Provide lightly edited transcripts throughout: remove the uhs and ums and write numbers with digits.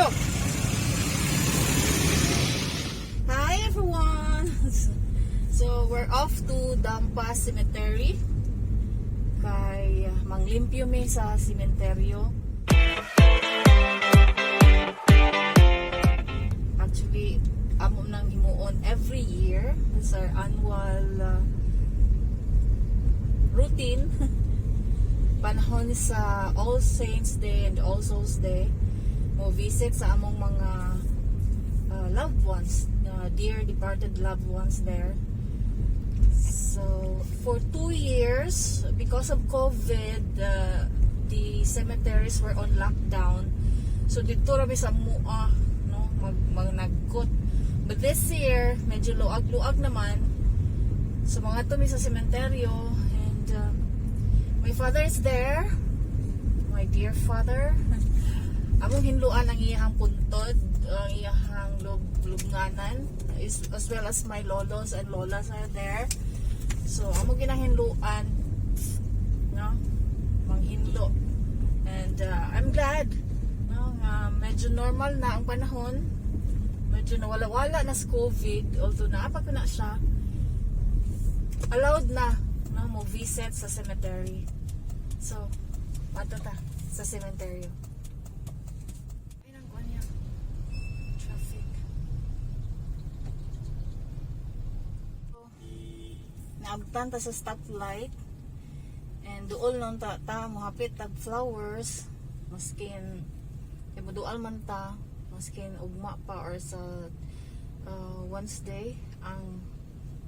Go. Hi, everyone! So we're off to Dampa Cemetery. Kay manglimpyo mi sa sementeryo. Actually, amo nang himuon every year. It's our annual routine. Panahon sa All Saints Day and All Souls Day, mo visit sa among mga loved ones, dear departed loved ones there. So, for 2 years, because of COVID, the cemeteries were on lockdown. So, dito ra mi sa mua, no, mag magnagkot. But this year, medyo luag-luag naman. So, mangadto mi sa sementeryo and my father is there. My dear father. Among hinluan ang iyahang puntod, ang iyahang lubnganan, as well as my lolos and lolas are there. So, amo ginahinluan, no? Manghinlo. And I'm glad, no, nga medyo normal na ang panahon. Medyo nawala-wala na sa COVID, although naa pa na siya. Allowed na, no, mo visit sa cemetery. So, adto ta sa cemetery. Ay, nang kuwan niya. Traffic. So, naabtan ta sa stoplight and duol lang ta ta mohapit tag flowers maskin kay modual man ta maskin ugma pa or sa Wednesday ang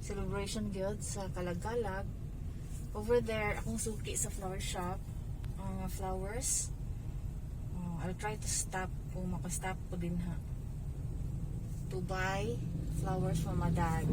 celebration gyud sa Kalagkalag. Over there, akong suki sa flower shop ang mga flowers. I'll try to stop kung makastop ko din ha to buy flowers for my dad.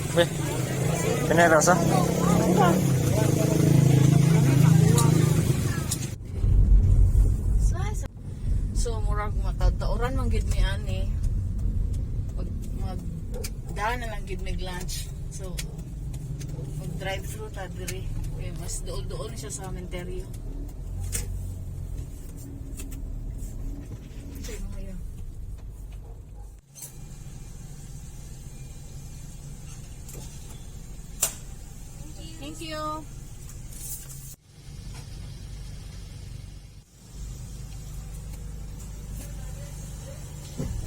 Be. Pinera sa? So murag matadauran man gid mi ani. Mag daan na lang gid mig lunch. So mag drive through ta diri. Kay mas duol-duol siya sa sementeryo. Ito yung mga yun. Thank you.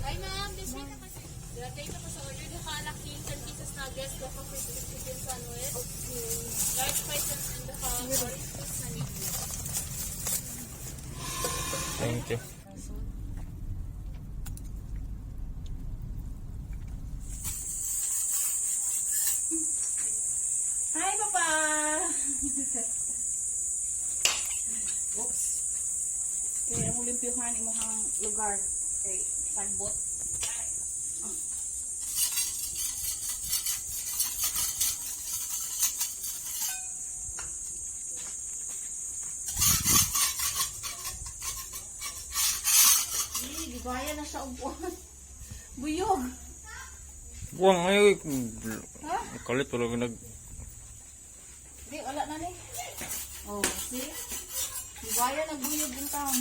Hi ma'am, this week ka kasi. Thank you sa order. Duha ka king 10 pieces nuggets, duha ka crispy chicken sandwich. Okay. Large fries and duha orange juice na medium. Thank you. So, Hi, Papa! Oops. Kaya mo limpyuhan imong lugar. Kay sagbot. Ah. Eh, gibaya na siya og buwan. Buyog. Buwang ay. Ha? Kalit wala ko nag Di, wala na ni. Oh, see? Gibaya na buyog in town.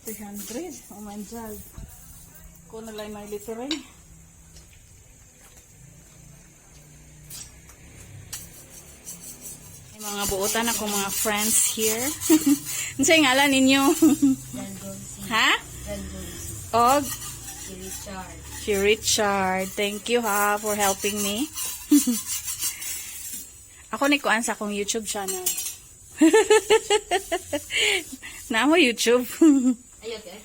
300. Oh my God. Ko na lang may littering. May mga buotan ako mga friends here. Unsay ngalan ninyo? Ha? Og Si Richard. Si Richard. Thank you ha for helping me. Ako ni kuan sa akong YouTube channel. Na mo YouTube. Ay, okay.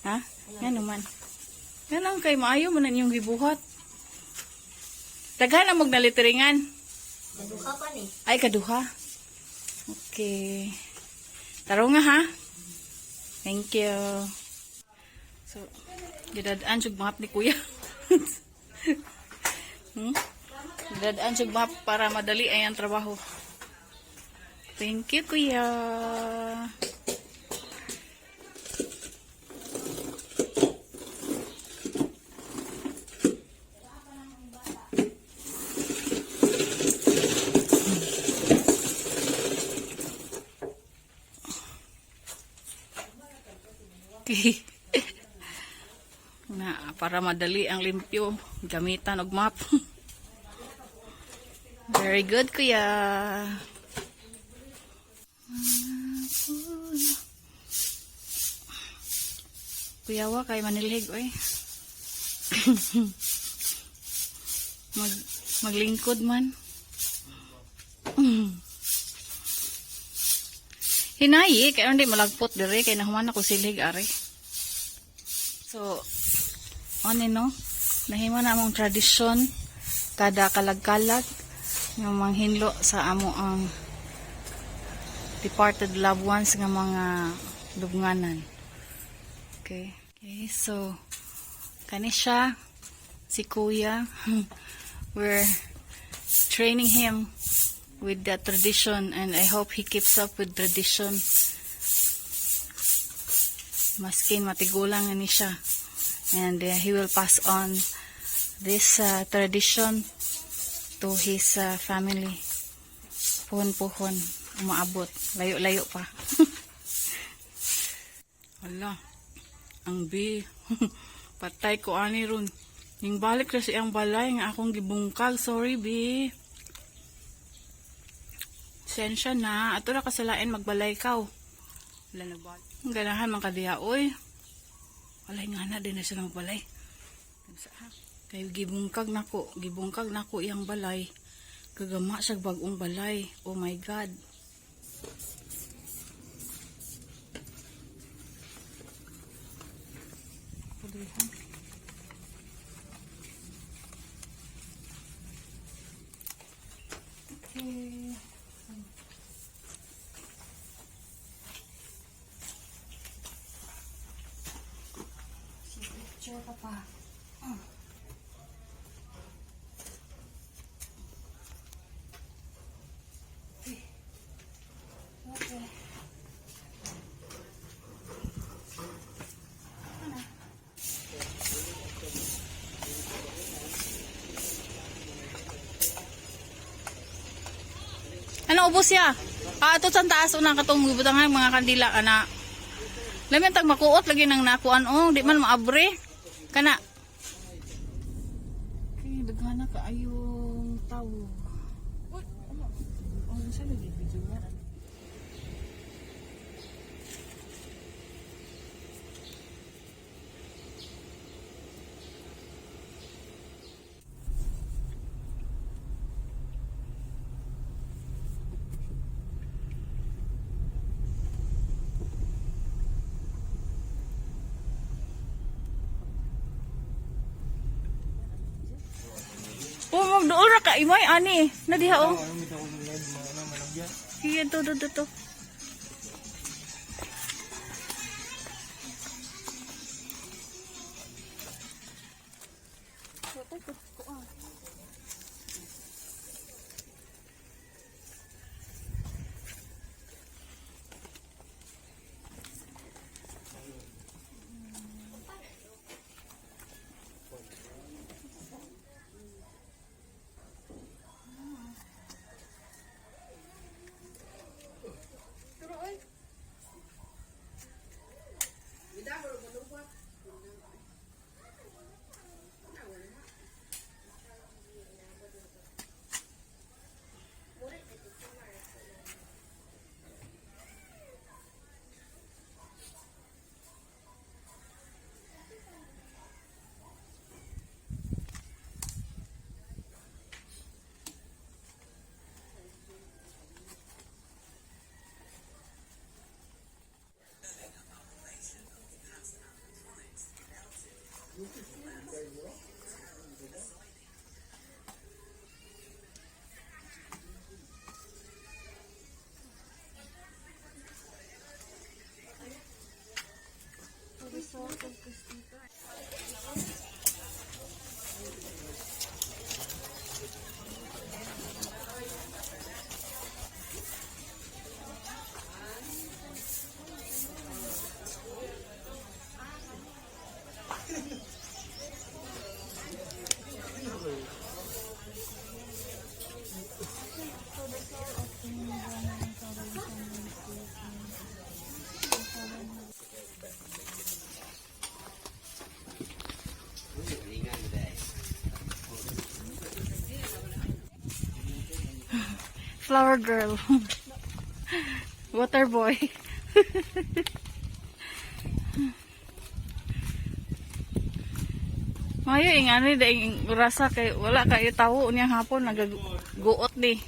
Ha? Nga naman. Nga naman kay maayo man ang inyong gibuhat. Daghan ang magnalitiringan. Naduha pa ni. Ay, kaduha. Okay. Taro nga ha. Thank you. So, gidadaan siya map ni kuya. Gidadaan siya map para madali ay ang trabaho. Thank you, kuya. Okay. Na, para madali ang limpyo, gamitan og map. Very good, kuya. Kuya wa kay manilhig oy. Mag maglingkod man. Hinayi, kaya hindi malagpot dire kay nahuman ako silhig ari. So, ano no? Nahimo na among tradisyon kada kalag-kalag nga manghinlo sa amo ang departed loved ones nga mga lubnganan. Okay. Okay, so kani siya si Kuya. We're training him with that tradition and I hope he keeps up with tradition. Maskin matigulang na ni siya. And he will pass on this tradition to his family. Puhon-puhon, umaabot. Layo-layo pa. Ala, ang bi. Patay ko ani ron. Ning balik na siyang balay nga akong gibungkag. Sorry, bi. Sensya na. Ato ra kasalain magbalay kaw. Wala na ba? Ang ganahan man kadiha, oy. Walay nga na, di na siya magbalay. Kay gibungkag nako, gibungkag nako iyang balay. Kagama siya bagong balay. Oh my God. Padrihan. Okay. Picture ka pa. Ah. Okay. Okay. Ano ubos ya? Ah, ato sa taas unang katong gibutangan mga kandila ana. Lamin tag makuot lagi nang nakuan oh, di man maabre. Kana. Kay daghan na kaayong tawo. Uy, ano? Oh, sa lagi video nga. Oh, magduol ra ka imay ani. Na diha oh. Sige, to to to to. Flower girl. Water boy. Mayo ing ani daing rasa kay wala kayo tawo niya hapon nagaguot ni.